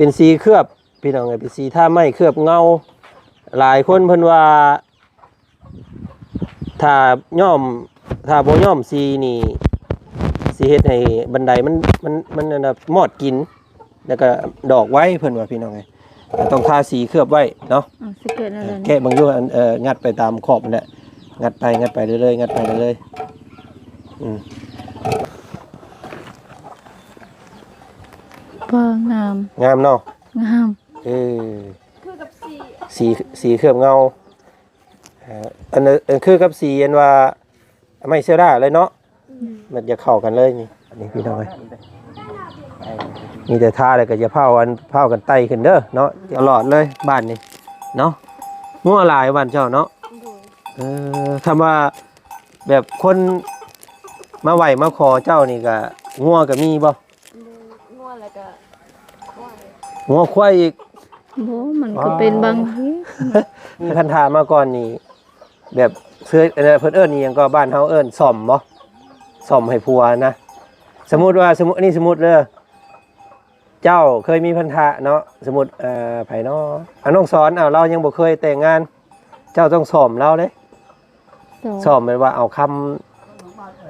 ປັນສີເຄືອບ ພີ່ນ້ອງເອີຍ ເປັນສີທາໄມ້ເຄືອບເງົາ. ຫຼາຍຄົນເພິ່ນວ່າ ຖ້າຍ້ອມ ຖ້າບໍ່ຍ້ອມສີນີ້ ຊິເຮັດໃຫ້ບັນໄດມັນ ມັນ ມັນ ອັນນ່າ ມອດກິນ ແລ້ວກໍດອກໄວ ເພິ່ນວ່າ ພີ່ນ້ອງເອີຍ. ຕ້ອງທາສີເຄືອບໄວ້ເນາະ. ອືມ ຊິແກະແນວໃດ? ແກະເບິ່ງຢູ່ ອັນ ເອີ ງັດໄປຕາມຂອບຫັ້ນແຫຼະ ງັດໄປ ງັດໄປເລື້ອຍໆ ງັດໄປເລື້ອຍໆ. ອືມ ວ້າ ງາມ ງາມເນາະ ງາມ. ເອີ ຄືກັບສີ ສີ ສີເຄືອບເງົາ. ເອີ ອັນນັ້ນ ເອີ ຄືກັບສີ ອັນວ່າ ໄມ້ເຊລາເລີຍເນາະ. ອືມ ມັນຈະເຂົ້າກັນເລີຍນີ້. ອັນນີ້ ພີ່ນ້ອງເອີຍ ມີແຕ່ທາແລ້ວກໍຢ່າພາວ ອັນ ພາວກັນໄຕ່ຂຶ້ນເດີເນາະ. ຕະຫຼອດເລີຍບ້ານນີ້ເນາະ. ງົວຫຼາຍບ້ານເຈົ້າເນາະ. ໂດຍ ເອີ ຄຳວ່າແບບຄົນມາໄຫວ້ມາຂໍເຈົ້ານີ້ ກະງົວກໍມີບໍ່? ງົວແລ້ວກະຄວາຍ ງົວຄວາຍອີກ. ບໍ່ ມັນກໍເປັນບາງທີ. ມີຄັນຖາມມາກ່ອນນີ້ ແບບເຄີຍ ເອີ ເພິ່ນເອີ້ນອີ່ຫຍັງກໍ ບ້ານເຮົາເອີ້ນສ້ອມບໍ່? ສ້ອມໃຫ້ຜົວນະ. ສົມມຸດວ່າ ສົມມຸດ ອັນນີ້ສົມມຸດເດີ ເຈົ້າເຄີຍມີພັນທະເນາະ ສົມມຸດ ເອີ ໃຜເນາະ ອາ ນ້ອງສອນ ເອົາ ລາວຍັງບໍ່ເຄີຍແຕ່ງງານ ເຈົ້າຕ້ອງສ້ອມລາວເດ້. ສ້ອມ ສ້ອມແມ່ນວ່າເອົາຄຳ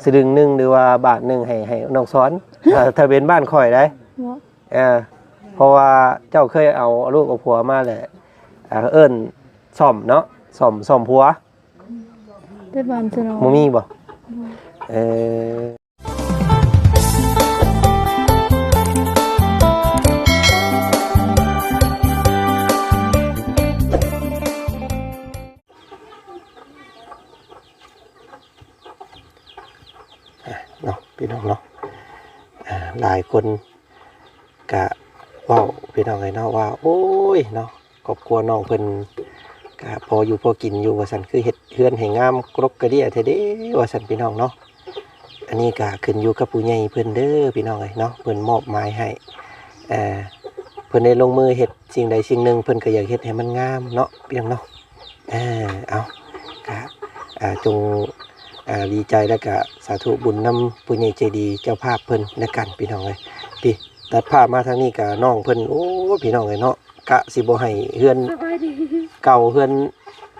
ສະລຶງໜຶ່ງ ຫຼືວ່າບາດໜຶ່ງໃຫ້ ໃຫ້ນ້ອງສອນ. ເອີ ຖ້າເປັນບ້ານຂ້ອຍໄດ໋ ເອີ ເພາະວ່າເຈົ້າເຄີຍເອົາລູກເອົາຜົວມາແຫຼະ ເອີ້ນສ້ອມເນາະ ສ້ອມ ສ້ອມຜົວ. ແຕ່ບ້ານຊະເນາະ ບໍ່ມີບໍ່? ບໍ່. ເອີ ອ່ະ ເນາະ ພີ່ນ້ອງເນາະ ອ່າ ຫຼາຍຄົນກະເວົ້າ ພີ່ນ້ອງເອີຍເນາະ ວ່າ ໂອ້ຍ ເນາະ ຄອບຄົວນ້ອງເພິ່ນກະພໍຢູ່ພໍກິນຢູ່ວ່າຊັ້ນ ຄືເຮັດເຮືອນໃຫ້ງາມກະດົກກະເດຍແທ້ເດ້ວ່າຊັ້ນ ພີ່ນ້ອງເນາະ. ອັນນີ້ກະຂຶ້ນຢູ່ກັບຜູ້ໃຫຍ່ເພິ່ນເດີ ພີ່ນ້ອງເອີຍເນາະ ເພິ່ນມອບໝາຍໃຫ້ ເອີ ເພິ່ນໄດ້ລົງມືເຮັດສິ່ງໃດສິ່ງໜຶ່ງ ເພິ່ນກໍຢາກເຮັດໃຫ້ມັນງາມເນາະ ພີ່ນ້ອງເນາະ. ເອີ ເອົາ ກະ ອ່າ ຈົ່ງ ອ່າ ດີໃຈ ແລ້ວກະສາທຸບຸນນຳຜູ້ໃຫຍ່ໃຈດີເຈົ້າພາບເພິ່ນແລ້ວກັນ ພີ່ນ້ອງເອີຍ. ພີ້ ຕັດພາບມາທາງນີ້ກະນ້ອງເພິ່ນ ໂອ້ ພີ່ນ້ອງເອີຍເນາະ ກະຊິບໍ່ໃຫ້ເຮືອນ ສະບາຍດີ ເກົ່າ ເຮືອນ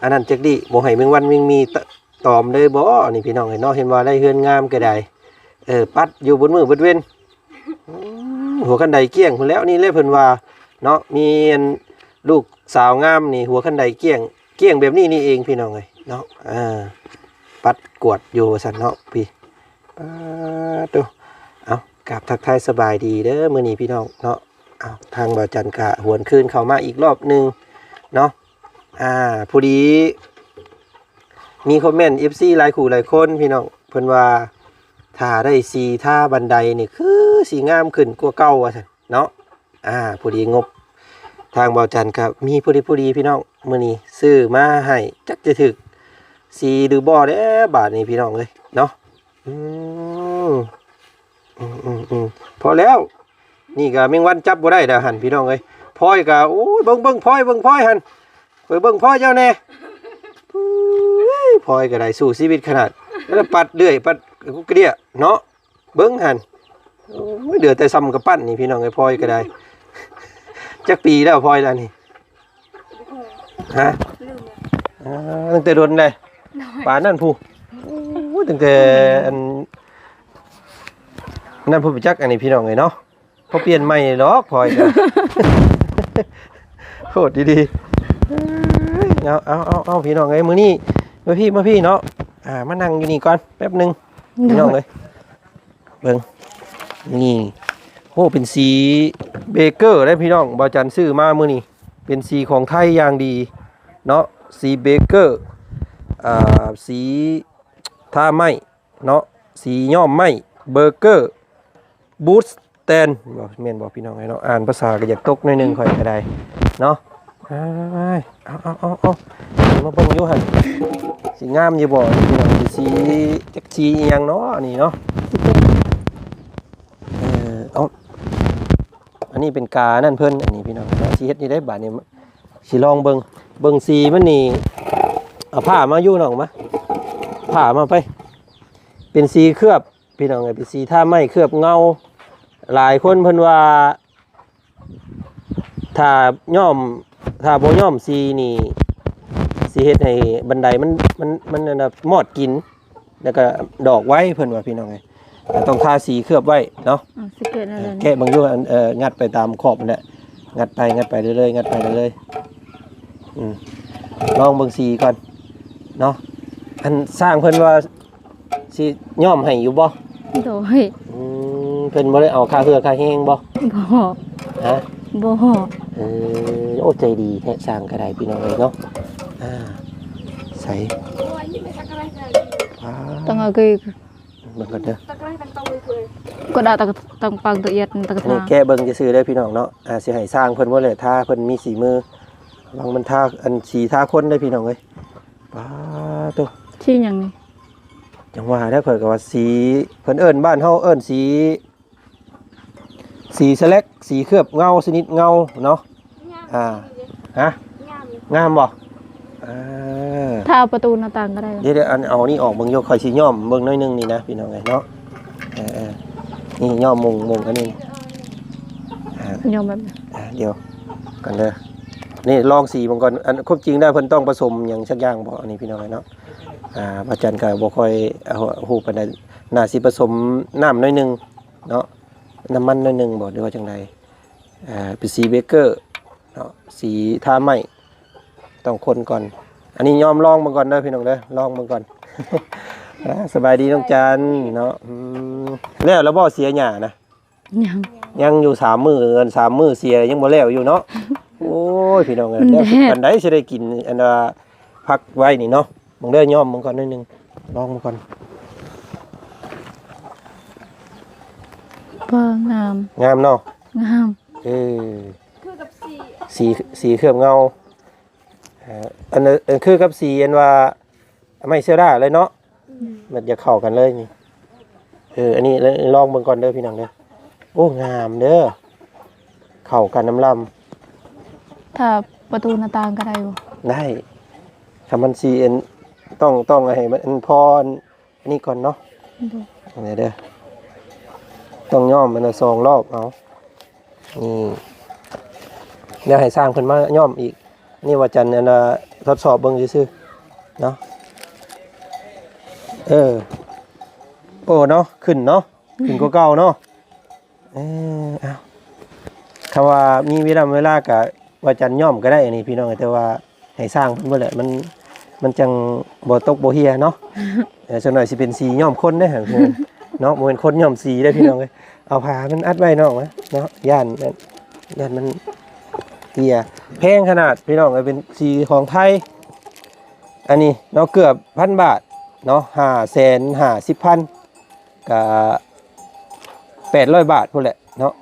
ອັນນັ້ນຈັກດີ້ ບໍ່ໃຫ້ແມງວັນແມງໝີ່ຕະ ຕອມເລີຍບໍ່ ນີ້ ພີ່ນ້ອງເອີຍເນາະ. ເຫັນວ່າໄດ້ເຮືອນງາມກໍໄດ້ ເອີ ປັດຢູ່ເບິດມື້ເບິດເວັນ. ອືມ ຫົວຄັນໄດກ້ຽງພຸ້ນແລ້ວ ນີ້ແຫຼະເພິ່ນວ່າເນາະ ມີອັນລູກສາວງາມນີ້ ຫົວຄັນໄດກ້ຽງ ກ້ຽງແບບນີ້ນີ້ເອງ ພີ່ນ້ອງເອີຍເນາະ. ເອີ ປັດກວາດຢູ່ວ່າຊັ້ນເນາະ. ພີ້ ປາດໂທ້ ເອົາ ກາບທັກທາຍສະບາຍດີເດີ ມື້ນີ້ ພີ່ນ້ອງເນາະ. ເອົາ ທາງບ່າວຈັນກະຫວນຄືນເຂົ້າມາອີກລອບໜຶ່ງເນາະ. ອ່າ ພໍດີມີຄອມເມັນ ເອັຟຊີ ຫຼາຍຄູ່ຫຼາຍຄົນ ພີ່ນ້ອງ ເພິ່ນວ່າ ຖ້າໄດ້ສີທາບັນໄດນີ້ ຄືຊິງາມຂຶ້ນກວ່າເກົ່າ ວ່າຊັ້ນເນາະ. ອ່າ ພໍດີງົບທາງບ່າວຈັນກໍມີພໍດີໆ ພີ່ນ້ອງ ມື້ນີ້ຊື້ມາໃຫ້ ຈັກຈະຖືກສີຫຼືບໍ່ແດ່ບາດນີ້ ພີ່ນ້ອງເອີຍເນາະ. ອືມ ອືມໆໆ ພໍແລ້ວ ນີ້ກໍແມງວັນຈັບບໍ່ໄດ້ແລ້ວຫັ້ນ ພີ່ນ້ອງເອີຍ. ພອຍກໍ ໂອ້ຍ ເບິ່ງ ເບິ່ງພອຍ ເບິ່ງພອຍຫັ້ນ ຂ້ອຍເບິ່ງພອຍເຈົ້າແດ່. ໂອ້ຍ ພອຍກໍໄດ້ສູ້ຊີວິດຂະໜາດ ແລ້ວປັດເລື້ອຍ ປັດກະເດຍເນາະ ເບິ່ງຫັ້ນ. ໂອ້ຍ ເຫຼືອແຕ່ຊ່ຳກຳປັ້ນນີ້ ພີ່ນ້ອງເອີຍ ພອຍກໍໄດ້. ຈັກປີແລ້ວພອຍລະນີ້? ຮະ? ລືມແລ້ວ ອ່າ ຕັ້ງແຕ່ດົນເດ້ ໂດຍ ປານນັ້ນພຸ້ນ. ໂອ້ຍ ຕັ້ງແຕ່ອັນນັ້ນພຸ້ນໄປຈັກ ອັນນີ້ ພີ່ນ້ອງເອີຍເນາະ. ພໍປ່ຽນໃໝ່ດອກພອຍກໍ ໂຄດດີໆ. ເອົາ ເອົາ ເອົາ ເອົາ ພີ່ນ້ອງເອີຍ ມື້ນີ້ ມາພີ້ ມາພີ້ເນາະ. ອ່າ ມານັ່ງຢູ່ນີ້ກ່ອນແປັບໜຶ່ງ ໂດຍ ພີ່ນ້ອງເອີຍ. ເບິ່ງ ນີ້ ໂອ້ ເປັນສີເບເກີເດ້ພີ່ນ້ອງ ບ່າວຈັນຊື້ມາມື້ນີ້ ເປັນສີຂອງໄທຢ່າງດີເນາະ ສີເບເກີ ອ່າ ສີທາໄມ້ເນາະ ສີຍ້ອມໄມ້ ເບເກີ ບູດສແຕນ ບໍ່ ແມ່ນບໍ່ ພີ່ນ້ອງເອີຍເນາະ. ອ່ານພາສາກໍຢາກຕົກໜ້ອຍໜຶ່ງ ຂ້ອຍກໍໄດ້ເນາະ. ອ້າຍ ເອົາ ເອົາ ເອົາ ເອົາ ມາເບິ່ງຢູ່ຫັ້ນ ຊິງາມຢູ່ບໍ່ ພີ່ນ້ອງ ຊິ ຊິ ຈັກສີອີ່ຫຍັງເນາະ ອັນນີ້ເນາະ. ເອີ ເອົາ ອັນນີ້ເປັນການັ້ນເພິ່ນ ອັນນີ້ ພີ່ນ້ອງ ຊິເຮັດນີ້ໄດ້ບາດນີ້ ຊິລອງເບິ່ງ ເບິ່ງສີມັນນີ້. ເອົາຜ້າມາຢູ່ນ້ອງ ມາ ຜ້າມາໄປ ເປັນສີເຄືອບ ພີ່ນ້ອງເອີຍ ເປັນສີທາໄມ້ເຄືອບເງົາ. ຫຼາຍຄົນເພິ່ນວ່າ ຖ້າຍ້ອມ ຖ້າບໍ່ຍ້ອມສີນີ້ ຊິເຮັດໃຫ້ບັນໄດມັນ ມັນ ມັນອັນນ່າມອດກິນ ແລ້ວກໍດອກໄວ ເພິ່ນວ່າ ພີ່ນ້ອງເອີຍ. ກໍຕ້ອງທາສີເຄືອບໄວ້ເນາະ. ອືມ ຊິແກະແນວໃດ? ແກະເບິ່ງຢູ່ ອັນ ເອີ ງັດໄປຕາມຂອບຫັ້ນແຫຼະ ງັດໄປ ງັດໄປເລື້ອຍໆ ງັດໄປເລື້ອຍໆ. ອືມ ລອງເບິ່ງສີກ່ອນເນາະ. ອັນ ຊ່າງເພິ່ນວ່າຊິຍ້ອມໃຫ້ຢູ່ບໍ່? ໂດຍ. ອືມ ເພິ່ນບໍ່ໄດ້ເອົາຄ່າເຫື່ອຄ່າແຮງບໍ່? ບໍ່. ຮະ? ບໍ່. ເອີ ໂອ້ ໃຈດີແທ້ ຊ່າງກໍໄດ້ ພີ່ນ້ອງເອີຍເນາະ. ອ່າ ໃສ ຕ້ອງເອົາຄື ເບິ່ງກ່ອນເດີ. ກໍໄດ້ ຕ້ອງ ຕ້ອງປັງລະອຽດ ຕ້ອງ ອັນນີ້ ທາ ແກະເບິ່ງຊື່ໆເດີພີ່ນ້ອງເນາະ. ອ່າ ຊິໃຫ້ຊ່າງເພິ່ນບໍ່ແຫຼະ ຖ້າເພິ່ນມີສີມື ລະວັງມັນທາ ອັນ ສີທາຄົນເດີພີ່ນ້ອງເອີຍ. ປາໂຕ ສີຫຍັງນີ້? ຈັ່ງວ່າແຫຼະ ຂ້ອຍກໍວ່າສີ ເພິ່ນເອີ້ນ ບ້ານເຮົາເອີ້ນສີ ສີສະແລັກ ສີເຄືອບເງົາ ຊະນິດເງົາເນາະ. ອ່າ ຮະ? ງາມບໍ່? ເອີ ຖ້າເອົາປະຕູໜ້າຕ່າງກໍໄດ້. ດຽວໆ ອັນ ເອົານີ້ອອກເບິ່ງຢູ່ ຂ້ອຍຊິຍ້ອມເບິ່ງໜ້ອຍໜຶ່ງນີ້ນະ ພີ່ນ້ອງເອີຍເນາະ. ເອີໆ ນີ້ຍ້ອມມຸງ ມຸງອັນນີ້ ອ່າ ຍ້ອມແບບ ອ່າ ດຽວກ່ອນເດີ. ນີ້ລອງສີເບິ່ງກ່ອນ. ອັນ ຄວາມຈິງແລ້ວເພິ່ນຕ້ອງປະສົມຫຍັງສັກຢ່າງບໍ່ ອັນນີ້ ພີ່ນ້ອງເອີຍເນາະ? ອ່າ ພະຈັນກໍບໍ່ຄ່ອຍຮູ້ປານໃດ ໜ້າຊິປະສົມນ້ຳໜ້ອຍໜຶ່ງເນາະ ນ້ຳມັນໜ້ອຍໜຶ່ງບໍ່ ຫຼືວ່າຈັ່ງໃດ? ອ່າ ເປັນສີເບເກີເນາະ ສີທາໄມ້ ຕ້ອງຄົນກ່ອນ. ອັນນີ້ຍ້ອມລອງເບິ່ງກ່ອນເດີພີ່ນ້ອງເດີ ລອງເບິ່ງກ່ອນ. ອ່າ ສະບາຍດີນ້ອງຈັນເນາະ. ອືມ ແລ້ວລະບໍ່ ເສຍຫຍ້ານະ? ຍັງ ຍັງຢູ່ສາມມື້ ເງິນສາມມື້ເສຍຍັງບໍ່ແລ້ວຢູ່ເນາະ. ໂອ້ຍ ພີ່ນ້ອງເອີຍ ມັນແດດ ແລ້ວປານໃດຊິໄດ້ກິນ ອັນວ່າຜັກໄວ້ນີ້ເນາະ. ເບິ່ງເດີ ຍ້ອມເບິ່ງກ່ອນໜ້ອຍໜຶ່ງ ລອງເບິ່ງກ່ອນ. ເອີ ງາມ ງາມເນາະ ງາມ. ເອີ ສີ ສີເຄື່ອບເງົາ ເອີ ອັນ ເອີ ຄືກັບສີ ອັນວ່າ ໄມ້ເຊລາເລີຍເນາະ. ອືມ ມັນຈະເຂົ້າກັນເລີຍນີ້. ເອີ ອັນນີ້ລອງເບິ່ງກ່ອນເດີພີ່ນ້ອງເດີ. ໂອ້ ງາມເດີ ເຂົ້າກັນນຳລຳ. ຖ້າປະຕູໜ້າຕ່າງກໍໄດ້ບໍ່? ໄດ້ ຖ້າມັນຊິ ອັນ ຕ້ອງ ຕ້ອງໃຫ້ມັນ ອັນ ພໍ ອັນນີ້ກ່ອນເນາະ. ໂດຍ ອັນນີ້ເດີ ຕ້ອງຍ້ອມມັນສອງລອບເອົາ. ນີ້ ດຽວໃຫ້ຊ່າງເພິ່ນມາຍ້ອມອີກ. ນີ້ວ່າຈັນ ອັນ ທົດສອບເບິ່ງຊື່ໆເນາະ. ເອີ ໂອ້ເນາະ ຂຶ້ນເນາະ ຂຶ້ນກວ່າເກົ່າເນາະ. ເອີ ເອົາ ຄຳວ່າມີເວລາ ເວລາກະວ່າຈັນຍ້ອມກໍໄດ້ ອັນນີ້ພີ່ນ້ອງ ແຕ່ວ່າ ໃຫ້ຊ່າງເພິ່ນເບິ່ງແຫຼະ ມັນ ມັນຈັ່ງບໍ່ຕົກບໍ່ເຫ່ຍເນາະ. ເອີ ສ່ວນໜ້ອຍຊິເປັນສີຍ້ອມຄົນເດ້ເນາະ ບໍ່ແມ່ນຄົນຍ້ອມສີເດ້ພີ່ນ້ອງເອີຍ. ເອົາຜ້າມັນອັດໄວ້ນ້ອງນະເນາະ ຢ້ານ ຢ້ານມັນເຫ່ຍ. ແພງຂະໜາດພີ່ນ້ອງເອີຍ ເປັນສີຂອງໄທ ອັນນີ້ເນາະ ເກືອບພັນບາດເນາະ ຫ້າແສນຫ້າສິບພັນ ກະແປດຮ້ອຍບາດພຸ້ນແຫຼະເນາະ.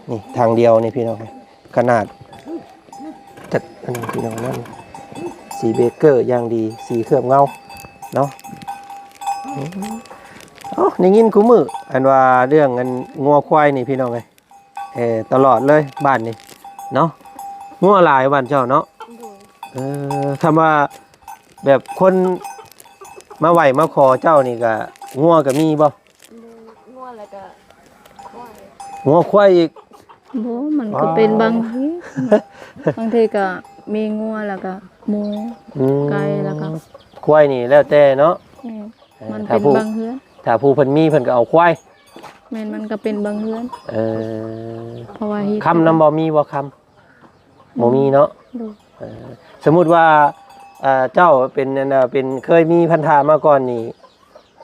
ນີ້ທາງດຽວນີ້ພີ່ນ້ອງ ຂະໜາດຈັດ ອັນນີ້ພີ່ນ້ອງ ນັ້ນ ສີເບເກີຢ່າງດີ ສີເຄື່ອບເງົາເນາະ. ໂອ້ ໄດ້ຍິນຄູ່ມື້ ອັນວ່າເລື່ອງ ອັນ ງົວຄວາຍນີ້ພີ່ນ້ອງເອີຍ ເອີ ຕະຫຼອດເລີຍບ້ານນີ້ເນາະ. ງົວຫຼາຍບ້ານເຈົ້າເນາະ. ໂດຍ ເອີ ຄຳວ່າແບບຄົນມາໄຫວ້ມາຂໍເຈົ້ານີ້ກະ ງົວກະມີບໍ່? ງົວແລ້ວກະຄວາຍ ງົວຄວາຍອີກ. ບໍ່ ມັນກໍເປັນບາງທີ ບາງທີກໍມີງົວແລ້ວກໍໝູ ອືມ ໄກ່ແລ້ວກໍຄວາຍນີ້ແລ້ວແຕ່ເນາະ. ແມ່ນ ເອີ ມັນເປັນບາງເຮືອນ ຖ້າຜູ້ເພິ່ນມີເພິ່ນກໍເອົາຄວາຍ. ແມ່ນ ມັນກໍເປັນບາງເຮືອນ. ເອີ ເພາະວ່າເຮັດ ຄຳນຳບໍ່ ມີບໍ່ຄຳ? ບໍ່ມີເນາະ. ໂດຍ ເອີ ສົມມຸດວ່າ ເອີ ເຈົ້າເປັນ ອັນ ເປັນ ເຄີຍມີພັນທະມາກ່ອນນີ້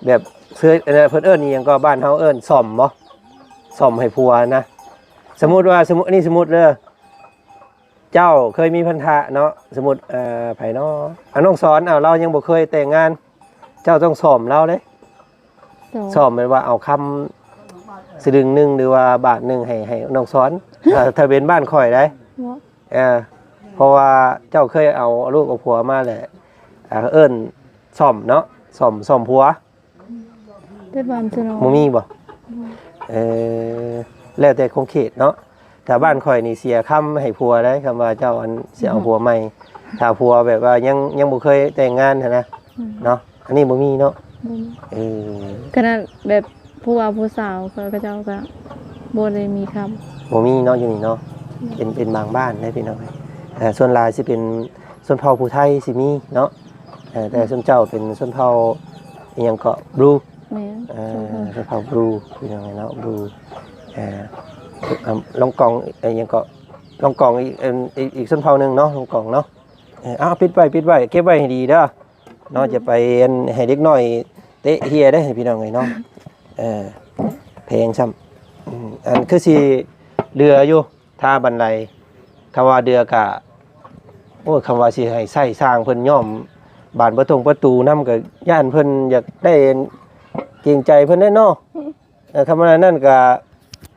ແບບເຄີຍ ເອີ ເພິ່ນເອີ້ນອີ່ຫຍັງກໍ ບ້ານເຮົາເອີ້ນສ້ອມບໍ່? ສ້ອມໃຫ້ຜົວນະ. ສົມມຸດວ່າ ສົມມຸດ ອັນນີ້ສົມມຸດເດີ ເຈົ້າເຄີຍມີພັນທະເນາະ ສົມມຸດ ເອີ ໃຜເນາະ ອາ ນ້ອງສອນ ເອົາ ລາວຍັງບໍ່ເຄີຍແຕ່ງງານ ເຈົ້າຕ້ອງສ້ອມລາວເດ້. ສ້ອມ ສ້ອມແມ່ນວ່າເອົາຄຳສະລຶງໜຶ່ງ ຫຼືວ່າບາດໜຶ່ງໃຫ້ ໃຫ້ນ້ອງສອນ. ຖ້າ ຖ້າເປັນບ້ານຂ້ອຍໄດ໋ ເອີ ເພາະວ່າເຈົ້າເຄີຍເອົາລູກເອົາຜົວມາແຫຼະ ເອີ້ນສ້ອມເນາະ ສ້ອມ ສ້ອມຜົວ. ແຕ່ບ້ານຊະນ້ອຍ ບໍ່ມີບໍ່? ເອີ ແລ້ວແຕ່ຂົງເຂດເນາະ. ຖ້າບ້ານຂ້ອຍນີ້ເສຍຄຳໃຫ້ຜົວໄດ໋ ຄຳວ່າເຈົ້າ ອັນ ຊິເອົາຜົວໃໝ່ ຖ້າຜົວແບບວ່າຍັງ ຍັງບໍ່ເຄີຍແຕ່ງງານຫັ້ນນະ ອືມ ເນາະ. ອັນນີ້ບໍ່ມີເນາະ. ບໍ່ມີ ເອີ ຂະໜາດແບບຜູ້ວ່າຜູ້ສາວ ເຂົາເຈົ້າກໍບໍ່ໄດ້ມີຄຳ ບໍ່ມີເນາະ ຢູ່ນີ້ເນາະ. ເປັນ ເປັນບາງບ້ານເດ້ພີ່ນ້ອງເອີຍ. ເອີ ສ່ວນຫຼາຍຊິເປັນຊົນເຜົ່າຜູ້ໄທຊິມີເນາະ. ເອີ ແຕ່ຊົນເຈົ້າເປັນຊົນເຜົ່າອີ່ຫຍັງເກາະ Blue ແມ່ນ ເອີ ຊົນເຜົ່າ Blue ພີ່ນ້ອງເນາະ Blue. ເອີ ລອງກອງ ອີ່ຫຍັງເກາະ ລອງກອງ ອີກ ອີກ ອີກຊົນເຜົ່າໜຶ່ງເນາະ ລອງກອງເນາະ. ເອີ ເອົາ ປິດໄວ້ ປິດໄວ້ ເກັບໄວ້ໃຫ້ດີເດີເນາະ. ອືມ ຢ່າໄປ ອັນ ໃຫ້ເດັກນ້ອຍເຕະເຮຍເດ້ພີ່ນ້ອງເອີຍເນາະ. ເອີ ແພງຊ້ຳ. ອືມ ອັນຄືຊິເຫຼືອຢູ່ ທາບັນໄດ ຄຳວ່າເດືອກະ ໂອ້ຍ ຄຳວ່າຊິໃຫ້ໃຊ້ຊ່າງເພິ່ນຍ້ອມບານປະຕົງປະຕູນຳ ກະຢ້ານເພິ່ນຢາກໄດ້ ເກງໃຈເພິ່ນແດ່ເນາະ. ເອີ ຄຳວ່ານັ້ນກະ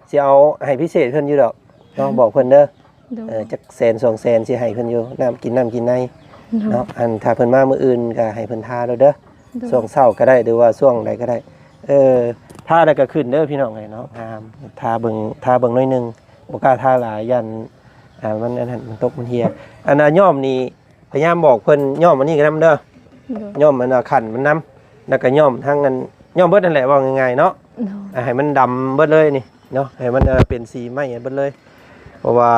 ຊິເອົາໃຫ້ພິເສດເພິ່ນຢູ່ດອກເນາະ ບອກເພິ່ນເດີ. ໂດຍ ເອີ ຈັກແສນສອງແສນຊິໃຫ້ເພິ່ນຢູ່ ນ້ຳກິນ ນ້ຳກິນໃນ ໂດຍ ເນາະ. ອັນຖ້າເພິ່ນມາມື້ອື່ນກະໃຫ້ເພິ່ນທາໂລດເດີ ໂດຍ ຊ່ວງເຊົ້າກະໄດ້ ຫຼືວ່າຊ່ວງໃດກະໄດ້. ເອີ ທາແລ້ວກະຂຶ້ນເດີພີ່ນ້ອງເອີຍເນາະ ງາມ. ທາເບິ່ງ ທາເບິ່ງໜ້ອຍໜຶ່ງ ບໍ່ກ້າທາຫຼາຍ ຢ້ານ ອ່າ ມັນ ອັນນັ້ນ ມັນຕົກ ມັນເຮຍ. ອັນນ່າ ຍ້ອມນີ້ ພະຍາຍາມບອກເພິ່ນຍ້ອມອັນນີ້ນຳເດີ ໂດຍ ຍ້ອມອັນວ່າຂັນມັນນຳ ແລ້ວກະຍ້ອມທັງອັນ ຍ້ອມເບິດນັ້ນແຫຼະ ເວົ້າງ່າຍໆເນາະ. ໂດຍ ໃຫ້ມັນດຳເບິດເລີຍນີ້ເນາະ ໃຫ້ມັນ ເອີ ເປັນສີໄມ້ເບິດເລີຍ ເພາະວ່າ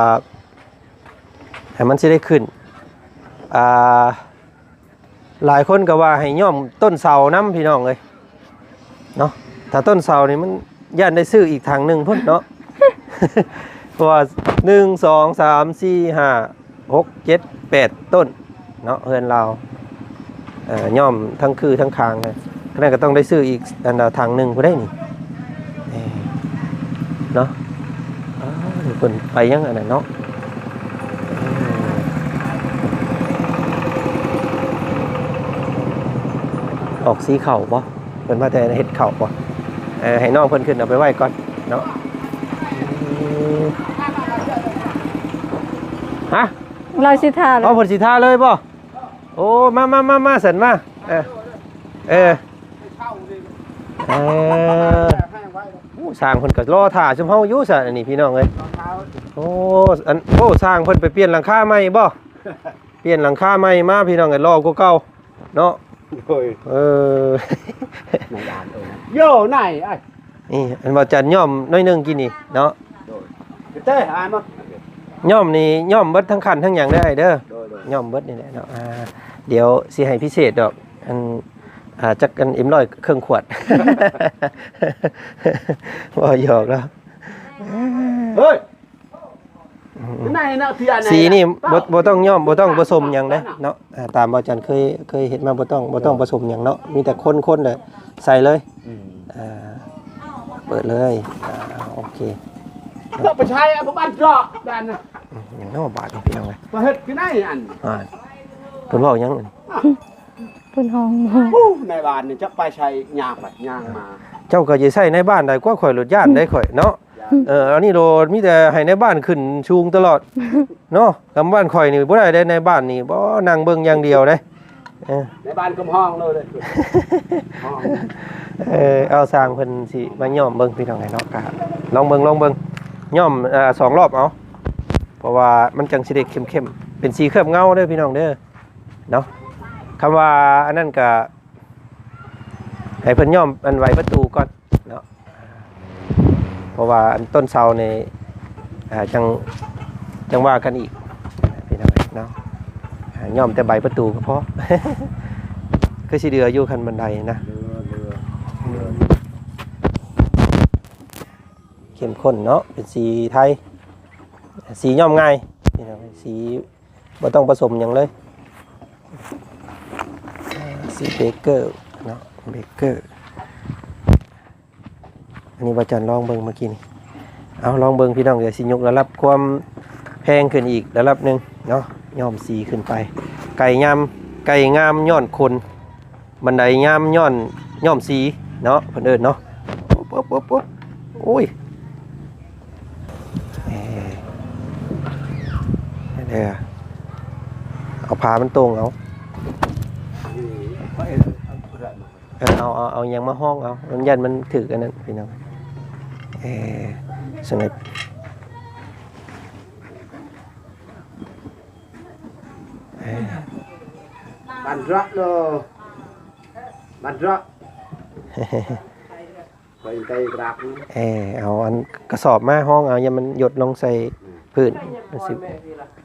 ໃຫ້ມັນຊິໄດ້ຂຶ້ນ. ອ່າ ຫຼາຍຄົນກໍວ່າໃຫ້ຍ້ອມຕົ້ນເສົານຳ ພີ່ນ້ອງເອີຍເນາະ. ຖ້າຕົ້ນເສົານີ້ມັນຢ້ານໄດ້ຊື້ອີກຖັງໜຶ່ງພຸ້ນເນາະ ເພາະວ່າໜຶ່ງ ສອງ ສາມ ສີ່ ຫ້າ ຫົກ ເຈັດ ແປດ ຕົ້ນເນາະ ເຮືອນລາວ. ເອີ ຍ້ອມທັງຄືທັງຄາງນະ ຂະນັ້ນກໍຕ້ອງໄດ້ຊື້ອີກອັນລະຖັງໜຶ່ງພຸ້ນໃດນີ້ ເອີ ເນາະ. ອ້າວ ເພິ່ນໄປຫຍັງອັນນັ້ນເນາະ ອອກສີເຂົ້າບໍ່? ເພິ່ນວ່າແຕ່ເຮັດເຂົ້າບໍ່? ເອີ ໃຫ້ນ້ອງເພິ່ນຂຶ້ນເອົາໄປໄວ້ກ່ອນເນາະ. ຮະ? ລາວຊິທາເລີຍ ເອົາ ເພິ່ນຊິທາເລີຍບໍ່? ໂອ້ ມາ ມາ ມາ ມາ ສັນມາ ເອີ ເອີ ເອີ ໂອ້ ຊ່າງເພິ່ນກໍລໍຖ້າຊຸມເຮົາຢູ່ຊະ ອັນນີ້ພີ່ນ້ອງເອີຍ. ໂອ້ ອັນ ໂອ້ ຊ່າງເພິ່ນໄປປ່ຽນຫຼັງຄາໃໝ່ບໍ່? ປ່ຽນຫຼັງຄາໃໝ່ມາ ພີ່ນ້ອງເອີຍ ຫຼໍ່ກວ່າເກົ່າເນາະ. ໂດຍ ເອີ ນາຍອານເອີຍ ໂຢ ນາຍອ້າຍ ນີ້ ອັນວ່າຈັນຍ້ອມໜ້ອຍໜຶ່ງກີ້ນີ້ເນາະ. ໂດຍ ເຕ້ ອາຍມາ ຍ້ອມນີ້ ຍ້ອມເບິດທັງຂັນທັງຫຍັງເດີອ້າຍເດີ. ໂດຍ ໂດຍ ຍ້ອມເບິດນີ້ແຫຼະເນາະ. ອ່າ ດຽວຊິໃຫ້ພິເສດດອກ ອັນ ອ່າ ຈັກອັນ ເອັມຮ້ອຍ ເຄິ່ງຂວດ ເວົ້າຫຍອກເນາະ. ເຮີ້ຍ ອືມ ໃນເນາະ ທີ່ອັນນັ້ນ ສີນີ້ ນະ ບໍ່ ບໍ່ຕ້ອງຍ້ອມ ບໍ່ຕ້ອງປະສົມຫຍັງເດ້ເນາະ. ອ່າ ຕາມວ່າຈັນເຄີຍ ເຄີຍເຮັດມາ ບໍ່ຕ້ອງ ບໍ່ຕ້ອງປະສົມຫຍັງເນາະ ມີແຕ່ຄົນໆ ແລ້ວໃສ່ເລີຍ. ອືມ ອ່າ ເປີດເລີຍ. ອ່າ ໂອເຄ ເຮົາໄປໃຊ້ ເອົາບ້ານເຈາະດ້ານນະ. ອືມ ຫຍັງເນາະບາດນີ້ ພີ່ນ້ອງເອີຍ ມາເຮັດຄືໃນອັນ ອ່າ ເພິ່ນເວົ້າຫຍັງອັນນີ້? ເພິ່ນຮ້ອງ ໂອ້ ໃນບ້ານນີ້ຈັກໄປໃສ ຍ່າງໄປຍ່າງມາ. ເຈົ້າກໍຊິໃຊ້ໃນບ້ານໄດ້ກວ່າ ຂ້ອຍໂລດຢ້ານໄດ໋ຂ້ອຍເນາະ. ເອີ ອັນນີ້ໂລດມີແຕ່ໃຫ້ໃນບ້ານຂຶ້ນສູງຕະຫຼອດເນາະ. ກຳບ້ານຂ້ອຍນີ້ບໍ່ໄດ້ເດ້ ໃນບ້ານນີ້ ບໍ່ ນັ່ງເບິ່ງຢ່າງດຽວເດ້. ເອີ ໃນບ້ານກໍຮ້ອງໂລດເດ້ ຮ້ອງ. ເອີ ເອົາ ຊ່າງເພິ່ນຊິມາຍ້ອມເບິ່ງ ພີ່ນ້ອງເນາະ. ກະລອງເບິ່ງ ລອງເບິ່ງ ຍ້ອມ ເອີ ສອງລອບເອົາ ເພາະວ່າມັນຈັ່ງຊິໄດ້ເຂັ້ມໆ ເປັນສີເຄື່ອບເງົາເດີ ພີ່ນ້ອງເດີ. ເນາະ ຄຳວ່າອັນນັ້ນກະໃຫ້ເພິ່ນຍ້ອມອັນໄຫວປະຕູກ່ອນເນາະ ເພາະວ່າອັນຕົ້ນເສົານີ້ ອ່າ ຈັ່ງ ຈັ່ງວ່າກັນອີກ ພີ່ນ້ອງເນາະ. ອ່າ ຍ້ອມແຕ່ໃບປະຕູກໍພໍ ຄືຊິເຫຼືອຢູ່ ຄັນບັນໄດນະ. ເຫຼືອ ເຫຼືອ ເຫຼືອ ເຂັ້ມຂຸ້ນເນາະ ເປັນສີໄທ ສີຍ້ອມງ່າຍ ພີ່ນ້ອງ ສີ ບໍ່ຕ້ອງປະສົມຫຍັງເລີຍ. ສີເບເກີເນາະ ເບເກີ ອັນນີ້ວ່າຈັນລອງເບິ່ງເມື່ອກີ້ນີ້. ເອົາ ລອງເບິ່ງ ພີ່ນ້ອງ ດຽວຊິຍົກລະດັບຄວາມແພງຂຶ້ນອີກລະດັບໜຶ່ງເນາະ ຍ້ອມສີຂຶ້ນໄປ. ໄກ່ຍາມ ໄກ່ງາມຍ້ອນຂົນ ບັນໄດຍາມຍ້ອນ ຍ້ອມສີເນາະ ເພິ່ນເອີ້ນເນາະ. ໂອ້ຍ ເອີ ເດີ ເອົາຜ້າມັນໂຕ່ງເອົາ ເອີ ເອົາ ເອົາ ເອົາຫຍັງມາຮອງເອົາ ມັນຢ້ານມັນຖືກອັນນັ້ນ ພີ່ນ້ອງ. ເອີ ສະໜຶບ ເອີ ບັນດຣະໂລ ບັນດຣະ ເອີ ເອົາອັນກະສອບມາຮອງເອົາ ຢ່າມັນຢົດລົງໃສ່ ອືມ ພື້ນ ມັນຊິ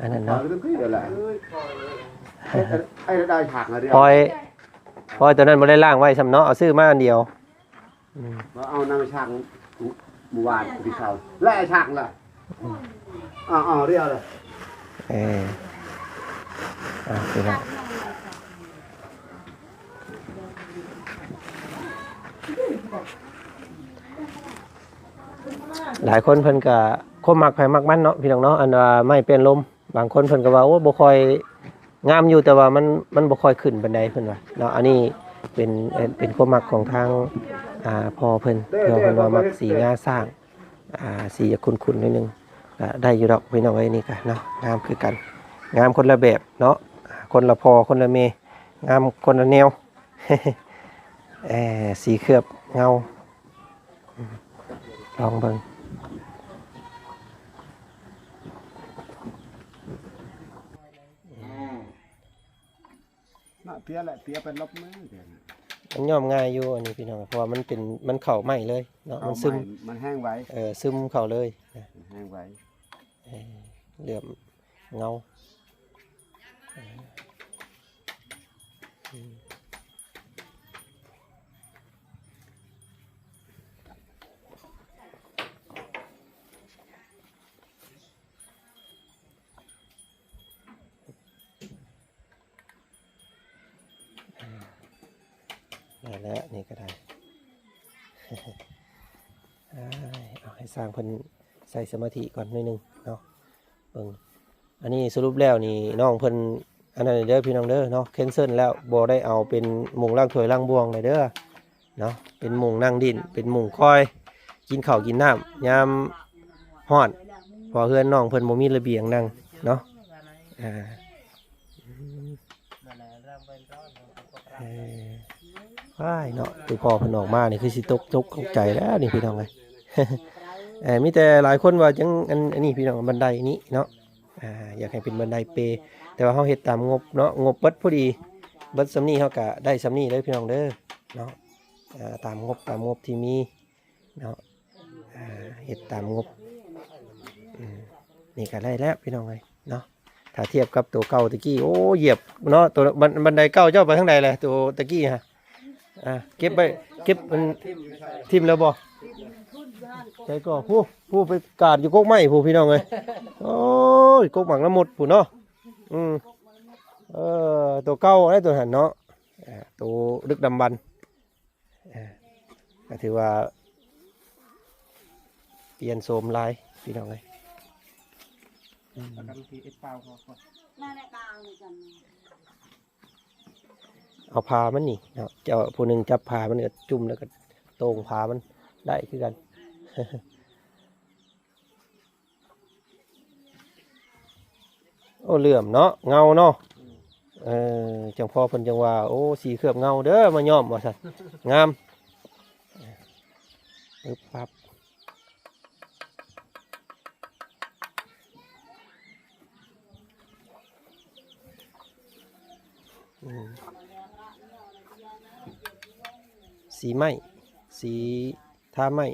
ອັນນັ້ນເນາະ ໄອ້ລະໄດ້ ພອຍ ພອຍຕົວນັ້ນບໍ່ໄດ້ລ້າງໄວ້ຊ້ຳເນາະ ເອົາຊື້ມາອັນດຽວ. ອືມ ມາເອົານຳຊ່າງມື້ວານທີ່ເຊົາ ແລະຊ່າງລະ ອືມ ເອົາ ເອົາ ດຽວລະ ເອີ ເອົາ ພີ່ນ້ອງ ຫຼາຍຄົນເພິ່ນກະ ຄວາມມັກໃຜມັກມັນເນາະ ພີ່ນ້ອງເນາະ ອັນວ່າໄມ້ປ່ຽນລົມ ບາງຄົນເພິ່ນກໍວ່າ ໂອ້ ບໍ່ຄ່ອຍງາມຢູ່ ແຕ່ວ່າມັນ ມັນບໍ່ຄ່ອຍຂຶ້ນປານໃດ ເພິ່ນວ່າເນາະ. ອັນນີ້ເປັນ ເປັນ ເປັນຄວາມມັກຂອງທາງ ອ່າ ພໍ່ເພິ່ນ ເອີ ເພິ່ນວ່າມັກສີງາຊ້າງ ອ່າ ສີຈະຂຸ້ນໆໜ້ອຍໜຶ່ງ ກໍໄດ້ຢູ່ດອກ ພີ່ນ້ອງເອີຍ. ນີ້ກໍເນາະ ງາມຄືກັນ ງາມຄົນລະແບບເນາະ ຄົນລະພໍ່ ຄົນລະແມ່ ງາມຄົນລະແນວ ເອີ ສີເຄື່ອບເງົາ ອືມ ລອງເບິ່ງ ເນາະ ເປຍແຫຼະ ເປຍໄປລົບມື ມັນຍ້ອມງ່າຍຢູ່ອັນນີ້ ພີ່ນ້ອງ ເພາະວ່າມັນເປັນ ມັນເຂົ້າໄມ້ເລີຍເນາະ ມັນຊຶມ ມັນແຫ້ງໄວ ເອີ ຊຶມເຂົ້າເລີຍ ມັນແຫ້ງໄວ ເອີ ເຫຼື້ອມເງົາ ເອີ ອືມ. ໄດ້ແລ້ວ ນີ້ກໍໄດ້ ເອົາໃຫ້ຊ່າງເພິ່ນໃສ່ສະມາທິກ່ອນໜ້ອຍໜຶ່ງເນາະ ເບິ່ງ. ອັນນີ້ສະຫຼຸບແລ້ວນີ້ ນ້ອງເພິ່ນ ອັນນັ້ນເດີພີ່ນ້ອງເດີເນາະ ແຄນເຊິນແລ້ວ ບໍ່ໄດ້ເອົາເປັນມຸ້ງລ້າງຖ້ວຍລ້າງບ່ວງແລ້ວເດີ. ເນາະ ເປັນມຸ້ງນັ່ງດິ້ນ ເປັນມຸ້ງຄອຍກິນເຂົ້າກິນນ້ຳຍາມຮ້ອນ ເພາະເຮືອນນ້ອງເພິ່ນບໍ່ມີລະບຽງນັ່ງເນາະ ອ່າ ເອີ ວ້າຍເນາະ ຄືພໍ່ເພິ່ນອອກມານີ້ຄືຊິຕົກ ຕົກ ຕົກໃຈແລ້ວນີ້ພີ່ນ້ອງເອີຍ ເອີ ມີແຕ່ຫຼາຍຄົນວ່າຈັ່ງ ອັນ ອັນນີ້ພີ່ນ້ອງ ບັນໄດນີ້ເນາະ ອ່າ ຢາກໃຫ້ເປັນບັນໄດເປ ແຕ່ວ່າເຮົາເຮັດຕາມງົບເນາະ ງົບເບິດພໍດີ ເບິດສ່ຳນີ້ເຮົາກະໄດ້ສ່ຳນີ້ເດີພີ່ນ້ອງເດີເນາະ ອ່າ ຕາມງົບ ຕາມງົບທີ່ມີເນາະ ອ່າ ເຮັດຕາມງົບ ອືມ ນີ້ກະໄດ້ແລ້ວພີ່ນ້ອງເອີຍເນາະ ຖ້າທຽບກັບໂຕເກົ່າຕະກີ້ ໂອ້ ຢຽບເນາະ ໂຕບັນ ບັນໄດເກົ່າເຈົ້າໄປທາງໃດແຫຼະ ໂຕຕະກີ້ຫັ້ນ ອ່າ ເກັບໄວ້ ເກັບ ມັນຖິ້ມແລ້ວບໍ່? ໃສກໍ ຜູ້ ຜູ້ໄປກາດຢູ່ກົກໄມ້ຜູ້ ພີ່ນ້ອງເອີຍ ໂອ້ຍ ກົກໝາກນ້ຳມົດຜູ້ເນາະ ອືມ ເອີ ໂຕເກົ່າໄດ໋ ໂຕຫັ້ນເນາະ ອ່າ ໂຕດຶກດຳບັນ ເອີ ກໍຖືວ່າປ່ຽນໂສມຫຼາຍ ພີ່ນ້ອງເອີຍ ອືມ ເອົາພາມັນນີ້ເນາະ ເຈົ້າຜູ້ໜຶ່ງຈັບພາມັນກໍຈຸ່ມ ແລ້ວກໍໂຕ່ງພາມັນໄດ້ຄືກັນ. ໂອ້ ເຫຼື້ອມເນາະ ເງົາເນາະ ເອີ ຈັ່ງພໍ່ເພິ່ນຈັ່ງວ່າ ໂອ້ ສີເຄື່ອບເງົາເດີ ມາຍ້ອມວ່າຊັ້ນ ງາມ ປຶບປັບ ອືມ ສີໄມ້ ສີທາໄມ້.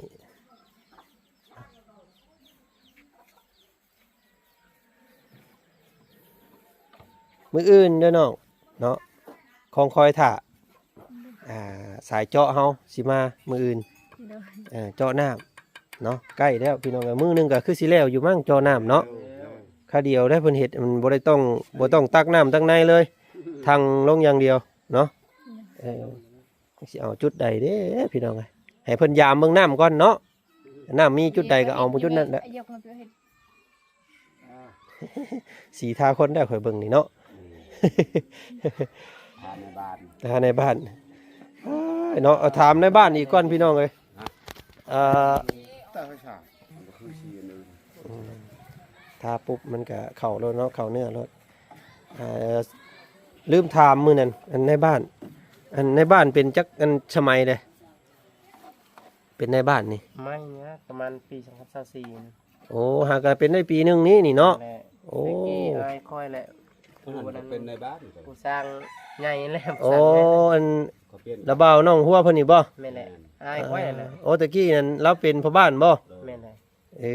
ມື້ອື່ນເດີນ້ອງເນາະ ຄອງຄອຍຖ້າ ອ່າ ສາຍເຈາະເຮົາຊິມາມື້ອື່ນ ໂດຍ ເອີ ເຈາະນ້ຳເນາະ ໃກ້ແລ້ວພີ່ນ້ອງເອີຍ ມື້ໜຶ່ງກໍຄືຊິແລ້ວຢູ່ມັ້ງ ເຈາະນ້ຳເນາະ ໂດຍ ຄາດຽວໄດ້ເພິ່ນເຮັດ ມັນບໍ່ໄດ້ຕ້ອງ ບໍ່ຕ້ອງຕັກນ້ຳທາງໃນເລີຍ ຖັງລົງຢ່າງດຽວເນາະ ໂດຍ ເອີ ຊິເອົາຈຸດໃດເດ້ພີ່ນ້ອງເອີຍ ໃຫ້ເພິ່ນຢາມເບິ່ງນ້ຳກ່ອນເນາະ ນ້ຳມີຈຸດໃດກໍເອົາຈຸດນັ້ນແຫຼະ ສີທາຄົນໄດ້ຂ້ອຍເບິ່ງນີ້ເນາະ ທາໃນບ້ານ ທາໃນບ້ານ ເນາະ ເອົາຖາມໃນບ້ານອີກກ່ອນພີ່ນ້ອງເອີຍ ເອີ ທາປຸບມັນກະເຂົ້າໂລດເນາະ ເຂົ້າເນື້ອໂລດ ເອີ ລືມຖາມມື້ນັ້ນ ອັນໃນບ້ານ ອັນໃນບ້ານເປັນຈັກອັນສະໄໝເດ້? ເປັນນາຍບ້ານນີ້ ໄມ້ນະ ປະມານປີສອງພັນຊາວສີ່ນະ ໂອ້ ຫາກະເປັນໄດ້ປີໜຶ່ງນີ້ນີ້ເນາະ ແຫຼະ ໂອ້ ແຕ່ກີ້ອ້າຍຂ້ອຍແຫຼະ ຜູ້ນັ້ນເປັນນາຍບ້ານ ຜູ້ສ້າງໃຫຍ່ແຫຼະ ໂອ້ ອັນລະບ່າວໜອງຫົວເພິ່ນນີ້ບໍ່? ແມ່ນແຫຼະ ອ້າຍຂ້ອຍແຫຼະ ໂອ້ ແຕ່ກີ້ນັ້ນລາວເປັນພໍ່ບ້ານບໍ່? ແມ່ນແຫຼະ ເອີ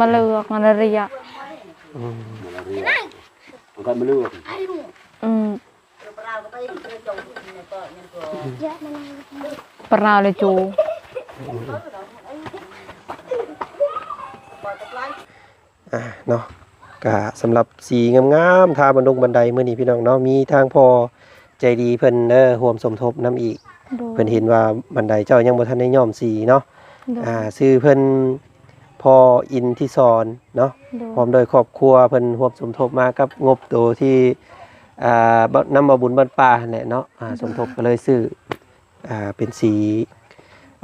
ມາເລືອກມາລາເຣຍ ອືມ ມາລາເຣຍ ມັນກໍມາເລືອກ ອືມ ປະລາວເລີຍຈູ ອ່າ ເນາະ ກະສຳລັບສີງາມໆ ທາບັນດົງບັນໄດມື້ນີ້ພີ່ນ້ອງເນາະ ມີທາງພໍ່ໃຈດີເພິ່ນເດີ ຮ່ວມສົມທົບນຳອີກ ໂດຍ ເພິ່ນເຫັນວ່າບັນໄດເຈົ້າຍັງບໍ່ທັນໄດ້ຍ້ອມສີເນາະ ໂດຍ ອ່າ ຊື່ເພິ່ນ ພໍ່ອິນທິສອນເນາະ ໂດຍ ພ້ອມດ້ວຍຄອບຄົວ ເພິ່ນຮ່ວມສົມທົບມາກັບງົບໂຕທີ່ ອ່າ ນຳບ່າວບຸນບ້ານປ່າຫັ້ນແຫຼະເນາະ ອ່າ ໂດຍ ສົມທົບກໍເລີຍຊື້ ອ່າ ເປັນສີ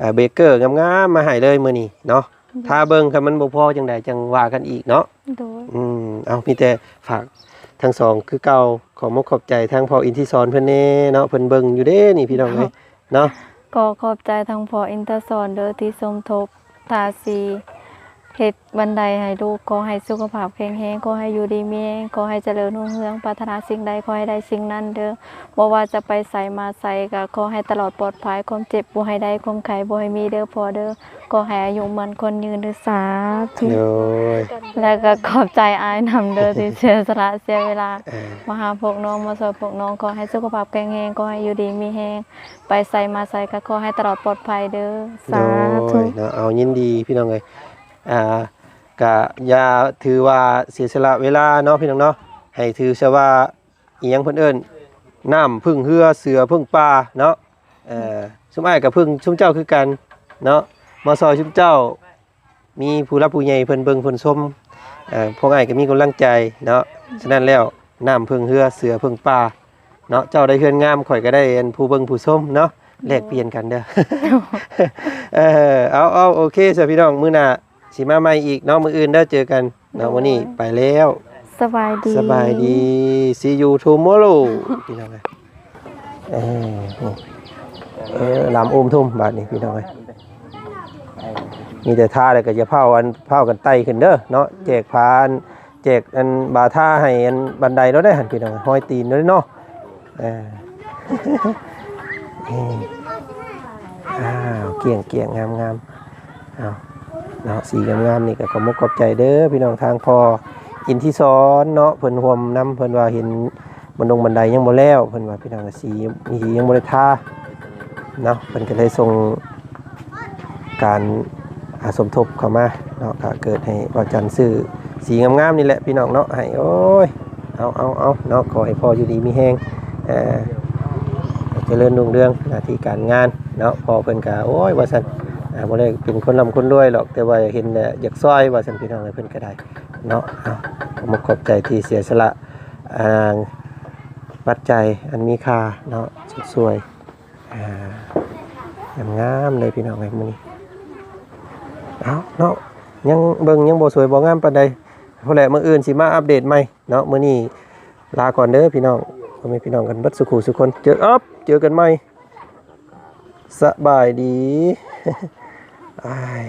ອ່າ ເບເກີງາມໆ ມາໃຫ້ເລີຍມື້ນີ້ເນາະ ໂດຍ ຖ້າເບິ່ງ ຄັນມັນບໍ່ພໍຈັ່ງໃດຈັ່ງວ່າກັນອີກເນາະ ໂດຍ ອືມ ເອົາ ມີແຕ່ຝາກທັງສອງຄືເກົ່າ ຂອບມຸກຂອບໃຈທາງພໍ່ອິນທິສອນເພິ່ນແດ່ເນາະ ເພິ່ນເບິ່ງຢູ່ເດ້ນີ້ພີ່ນ້ອງເອີຍ ເນາະ ກໍຂອບໃຈທາງພໍ່ອິນທະສອນເດີທີ່ສົມທົບທາສີ ເຮັດບັນໄດໃຫ້ລູກ. ຂໍໃຫ້ສຸຂະພາບແຂງແຮງ, ຂໍໃຫ້ຢູ່ດີມີແຮງ, ຂໍໃຫ້ຈະເລີນຮຸ່ງເຮືອງ, ປາດຖະໜາສິ່ງໃດຂໍໃຫ້ໄດ້ສິ່ງນັ້ນເດີ. ບໍ່ວ່າຈະໄປໃສມາໃສກໍຂໍໃຫ້ຕະຫຼອດປອດໄພ, ຄວາມເຈັບບໍ່ໃຫ້ໄດ້, ຄວາມໄຂ້ບໍ່ໃຫ້ມີເດີພໍ່ເດີ. ຂໍໃຫ້ອາຍຸໝັ້ນຂວັນຍືນເດີ ສາທຸ. ໂດຍ ແລ້ວກໍຂອບໃຈອ້າຍນຳເດີທີ່ເສຍສະຫຼະເສຍເວລາ ເອີ ມາຫາພວກນ້ອງ ມາຊ່ວຍພວກນ້ອງ. ຂໍໃຫ້ສຸຂະພາບແຂງແຮງ, ຂໍໃຫ້ຢູ່ດີມີແຮງ. ໄປໃສມາໃສກໍຂໍໃຫ້ຕະຫຼອດປອດໄພເດີ ສາທຸ. ໂດຍເນາະ ເອົາ ຍິນດີພີ່ນ້ອງເອີຍ ອ່າ ກະຢ່າຖືວ່າເສຍສະຫຼະເວລາເນາະພີ່ນ້ອງເນາະ ໃຫ້ຖືຊະວ່າ ອີຫຍັງເພິ່ນເອີ້ນ ນ້ຳເພິ່ງເຮືອ ເສືອເພິ່ງປ່າເນາະ ເອີ ຊຸມອ້າຍກໍເພິ່ງຊຸມເຈົ້າຄືກັນເນາະ ມາຊ່ອຍຊຸມເຈົ້າ. ມີຜູ້ຫຼັກຜູ້ໃຫຍ່ເພິ່ນເບິ່ງເພິ່ນຊົມ ເອີ ພວກອ້າຍກໍມີກຳລັງໃຈເນາະ. ສະນັ້ນແລ້ວ ນ້ຳເພິ່ງເຮືອ ເສືອເພິ່ງປ່າເນາະ ເຈົ້າໄດ້ເຮືອນງາມ ຂ້ອຍກໍໄດ້ອັນຜູ້ເບິ່ງຜູ້ຊົມເນາະ ແລກປ່ຽນກັນເດີ. ເອີ ເອົາ ເອົາ ໂອເຄຊະພີ່ນ້ອງ ມື້ໜ້າຊິມາໃໝ່ອີກເນາະ ມື້ອື່ນເດີ ເຈີກັນເນາະ. ໂດຍ ມື້ນີ້ໄປແລ້ວ ສະບາຍດີ ສະບາຍດີ see you tomorrow ພີ່ນ້ອງເອີຍ. ເອີ ເອີ ລຳອູມທຸ່ມບາດນີ້ພີ່ນ້ອງເອີຍ ມີແຕ່ທາແລ້ວກໍຢ່າພ້າວອັນ ພ້າວກັນໄຕ່ຂຶ້ນເດີເນາະ ແຈກພານ ແຈກອັນບາທາໃຫ້ອັນບັນໄດໂລດເດ້ຫັ້ນພີ່ນ້ອງ ຮອຍຕີນໂລດເນາະ. ເອີ ນີ້ ອ້າວ ກ້ຽງໆ ງາມໆ. ເອົາເນາະ ສີງາມໆ ນີ້ກໍຂອບມຸກຂອບໃຈເດີພີ່ນ້ອງ ທາງພໍ່ອິນທິສອນເນາະ ເພິ່ນຮ່ວມນຳ ເພິ່ນວ່າເຫັນບັນດົງບັນໄດຍັງບໍ່ແລ້ວ ເພິ່ນວ່າພີ່ນ້ອງ ສີ ສີຍັງບໍ່ໄດ້ທາເນາະ ເພິ່ນກໍເລີຍສົ່ງການ ອ່າ ສົມທົບເຂົ້າມາເນາະ ກໍເກີດໃຫ້ບ່າວຈັນຊື້ສີງາມໆ ນີ້ແຫຼະພີ່ນ້ອງເນາະ ໃຫ້ ໂອ້ຍ ເອົາ ເອົາ ເອົາເນາະ ຂໍໃຫ້ພໍ່ຢູ່ດີມີແຮງ ເອີ ຈະເລີນຮຸ່ງເຮືອງໜ້າທີ່ການງານເນາະ. ພໍ່ເພິ່ນກະ ໂອ້ຍ ວ່າຊັ້ນ ອ່າ ບໍ່ໄດ້ເປັນຄົນລ່ຳຄົນລວຍດອກ ແຕ່ວ່າເຫັນແລ້ວຢາກຊ່ອຍ ວ່າຊັ້ນ ພີ່ນ້ອງເອີຍ ເພິ່ນກະໄດ້ເນາະ. ເອົາ ຂອບມຸກຂອບໃຈທີ່ເສຍສະຫຼະ ອ່າ ປັດໄຈອັນມີຄ່າເນາະ ຊົດຊ່ວຍ ອ່າ ງາມໆ ເລີຍພີ່ນ້ອງເອີຍ ມື້ນີ້. ເອົາເນາະ ຍັງເບິ່ງຍັງບໍ່ສວຍບໍ່ງາມປານໃດ ພຸ້ນແຫຼະ ມື້ອື່ນຊິມາອັບເດດໃໝ່ເນາະ. ມື້ນີ້ລາກ່ອນເດີພີ່ນ້ອງ ພໍ່ແມ່ພີ່ນ້ອງກັນເບິດສູ່ຄູ່ສູ່ຄົນ ເຈີ ອັບ ເຈີກັນໃໝ່ ສະບາຍດີ ອ້າຍ.